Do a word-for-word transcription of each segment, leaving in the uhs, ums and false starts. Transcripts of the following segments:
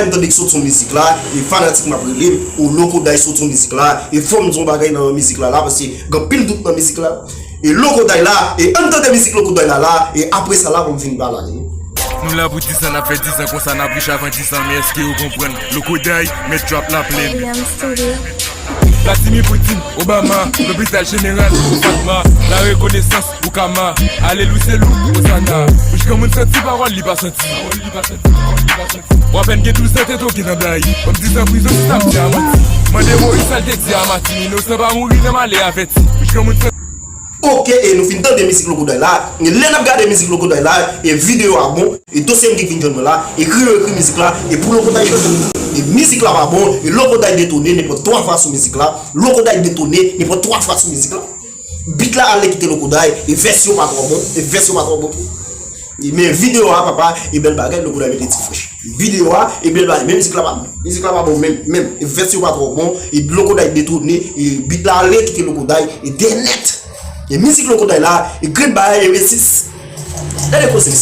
M tande k sot sou mizik la, e fanatik m ap rele m, o Lokoday sot sou mizik la, e fò m di yon bagay nan mizik la la, paske gen anpil dout nan mizik la. E Lokoday la, e ann tande mizik Lokoday la la, e apre sa la pou m vin pale. Nou la pou dis an, n ap fè dis an konsa, n ap rich avan dis an, men èske yo konprann? Lokoday, mèt trap la plèn. Vladimir Putin, Obama, lopital jeneral, Fatma, la rekonesans, ou kama, alelouya, se lou, Osana. Pouch granmoun santi pawòl, li pa santi. W apèn gen douz an, tèt ou gen nan blayi. Kòm dis an prizon, si t ap di a manti. Mande Moyiz sa l te di a Matin, inosan pa mouri nan malè avèti. Pouch granmoun santi. Oke, e nou fin tande mizik Lokoday la. E lè n ap gade mizik Lokoday la, e videyo a bon, e dosye m ki vin jwenn mwen la, e ekri yo ekri mizik la, e pou Lokoday chante. E mizik la pa bon, e Lokoday detone nenpòt twa fwa sou mizik la. Lokoday detone nenpòt twa fwa sou mizik la. Bit la ale kite Lokoday, e vès yo pa twò bon, e vès yo pa twò bon tou. E men videyo a, papa, e bèl bagay, Lokoday mete ti frèch. Videyo a, e bèl bagay, men mizik la pa bon. Mizik la pa bon, menm, menm. E vès yo pa twò bon, e Lokoday detone, e bit la ale kite Lokoday, e dèyè nèt. E mizik Lokoday la, e grenn bagay, e resis. Gade konsa,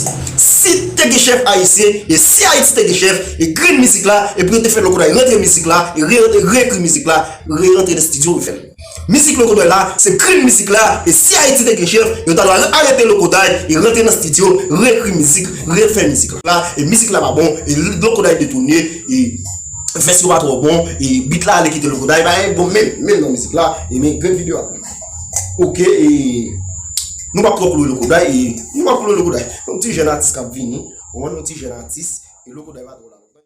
si te gen chèf ayisyen, e si Ayiti te gen chèf, e grenn mizik la, e pou yo te fè Lokoday rantre mizik la, e re- re- reekri mizik la, re- rantre nan estidyo, refè l. Mizik Lokoday la, se grenn mizik la, e si Ayiti te gen chèf, yo ta dwe arete Lokoday, e rantre nan estidyo, reekri mizik, refè mizik la, e mizik la pa bon, e Lokoday detone, e vès yo pa twò bon, e bit la ale kite Lokoday, pa bon menm, menm nan mizik la, e men grenn videyo a. Oke, e nou p ap twò klouwe Lokoday, e nou p ap klouwe Lokoday. Yon ti jèn atis k ap vini, yon ti jèn atis, e Lokoday pa twò